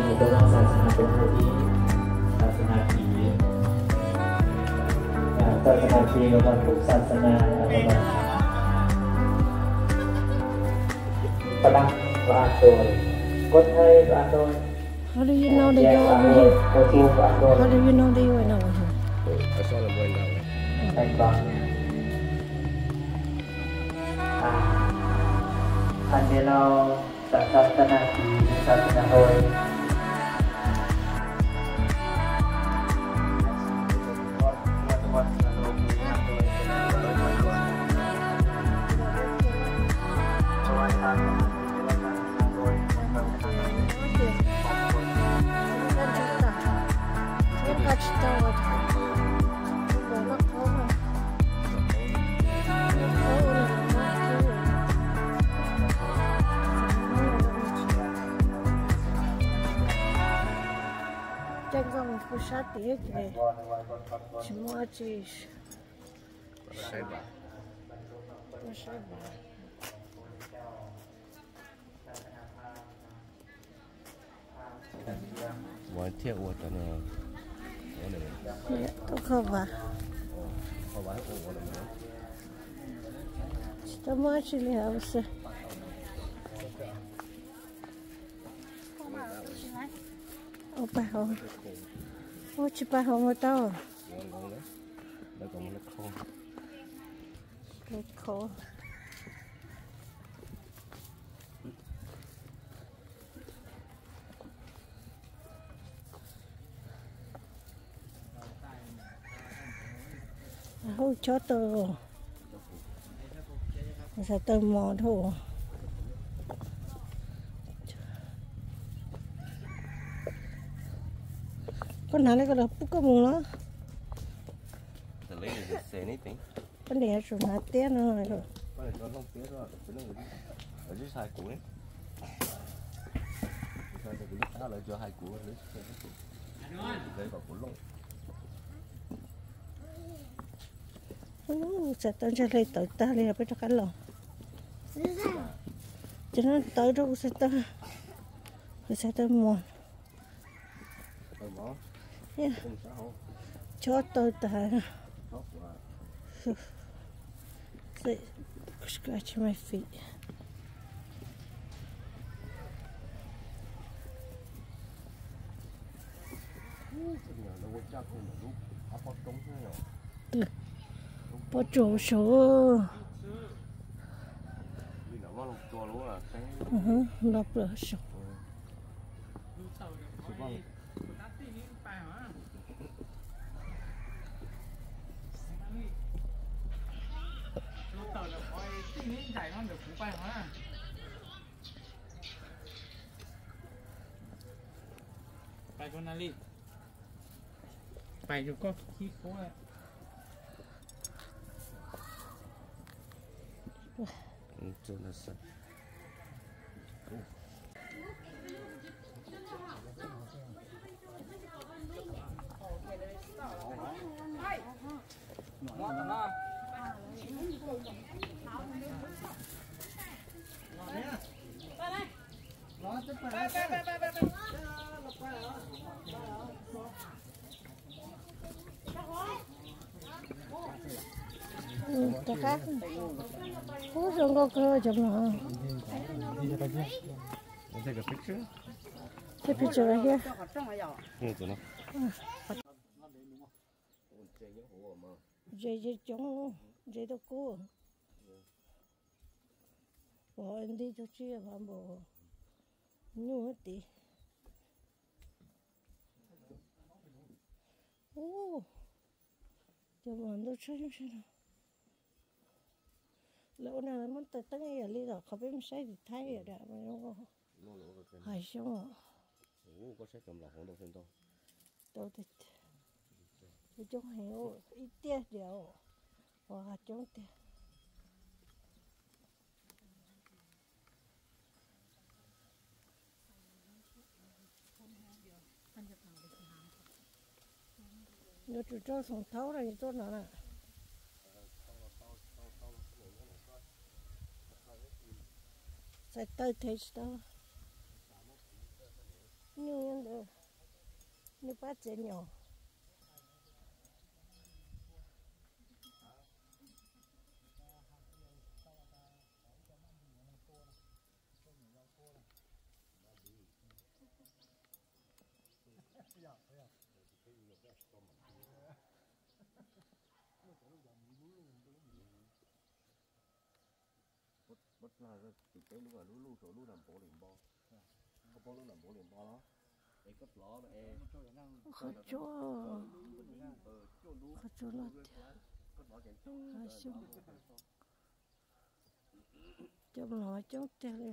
Ntawm no yog ib sab xas nas kis, yog sas nas kis los yog tus sas nas, Pab Nab, Pab Nab, Kos Thais, Pab Nab. How do you know that you are over here? How do you know that you are not over here? I saw the window. Thank God. Ah, Sunday no, sa sa sa na, sa sa na hoi. Caij nkoj mus pug sab tid ces tsis muaj dab tsi. Saib vas. Saib vas. Vas thiaj ua cov no. Tuaj kho vas. Kho vas ua ua. Tsis tau muaj dab tsi li hos xwb. Ua pab hauv. Ua tsis pab hauv ua tau. Kho. Hu chob taw, xav tawg mos dhau. Koj hnav li koj los pub koj mus los. Koj niam yuav tsum hnav tiab no. Ub, xav tawb ntsaj hle tawv tag li, peb rov qab los. Ces no tawv rau kuv xav tawb, kuv xav tawb mos. Chob taw tas. Scratch my feet. Twb pob tsuas saud. Los plaws saud. Pais rau na li. Pais rau koj khib khuab. Rov qab. Ub, zoo nkauj kawg cov mlom. Take a picture. Take picture right here. Ntses coob, ntses tau kub. Pom nti tug tsi vam npaum nyuj tid. Ub, cov mlom ntau tshaj nyuj tshaj no. Lawv ua no lawv muab taws teeb yam li tom qhov peb mus saib tim Thaib yam dam mas zoo nkauj. Hav xyoob. Tau coob heev, ib tiaj diam, ua coob tiag. Yuav tsum rau xoom thaub no tuaj no na. Txhais taw thev tsis tau. Nyuj ntawd, nyuj pab txiav nyom. Muab dlaag tim peb lub, lub luj saum lub nam npauv li npo. Koj paub lub nam npauv li npo los? Es koj dlov, qhov tsua, qhov tsua loj tiag. Hav xyoob, cov mlom coob tiag li.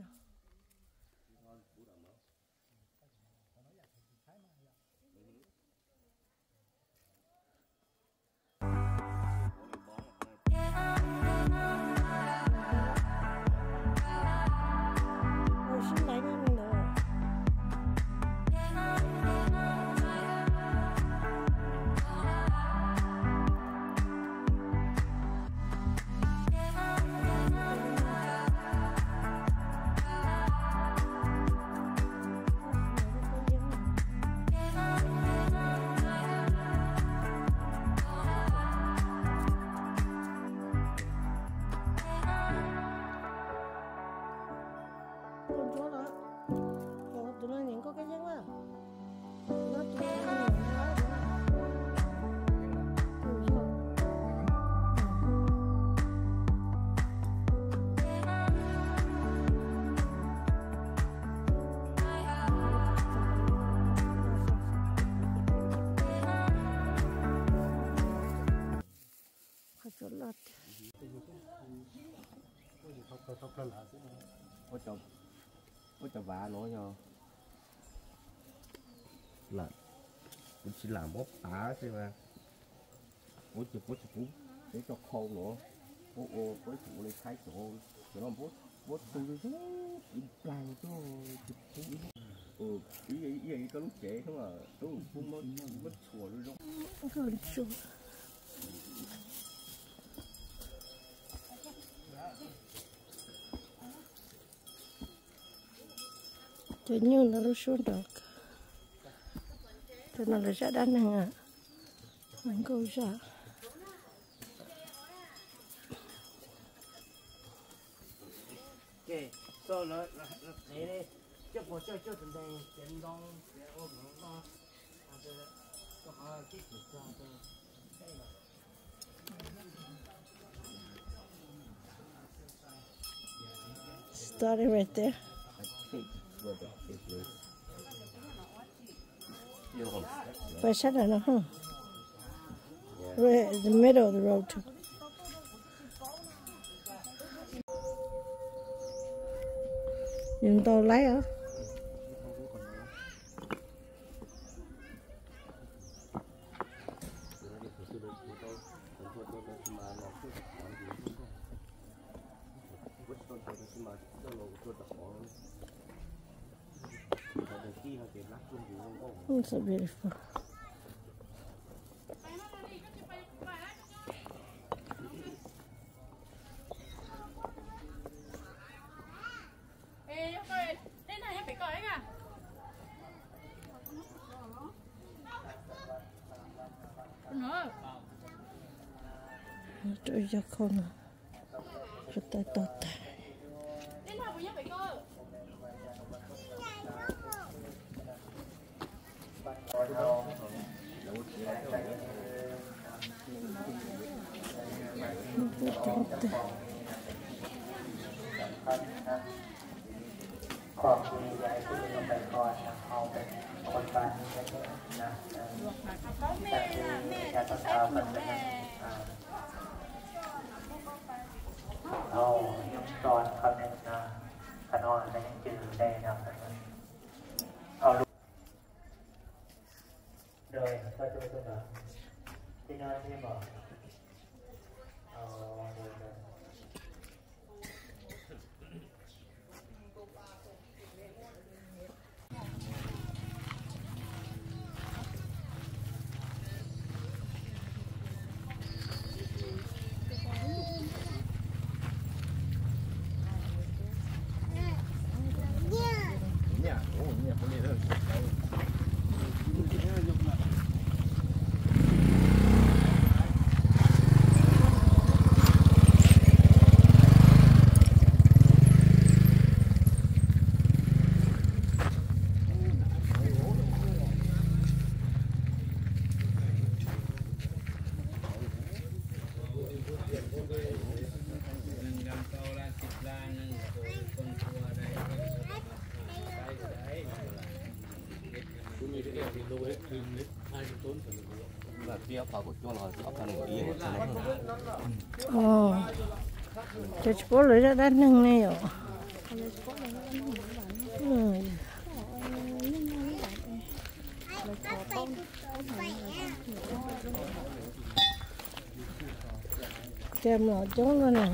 Ua cov vav no yog kuv tsis lam muab pav xwb mas, kuv ces kuv tsis pub peb tso khau no, kuv ua kuv ua li thaib cov, cov no muab tu zoo zoo, ib plag tuaj tsis pub ib, ib yam li koj lub tsev xwb mas tub kuv muab txhuam zoo zoo. Cov nyuj no lub suab nrov kawg. Cov no lawv zaj dab neeg, nkauj zaj. Started right there. Pais sab nram no, huh? Right in the middle of the road. Nws ntaus laib os. So beautiful. Rau yog khau no, rau tas tog tas. Cov tsis paub lawv zaj dab neeg ne yom. Cas mlom coob no na.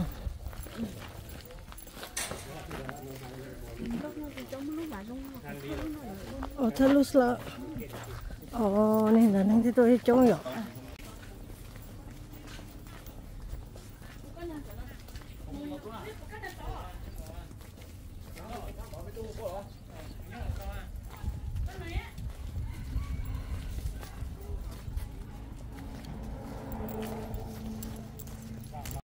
Os, thawj lub slot. Os, nej ntawd neeg thiaj tuaj coob yom.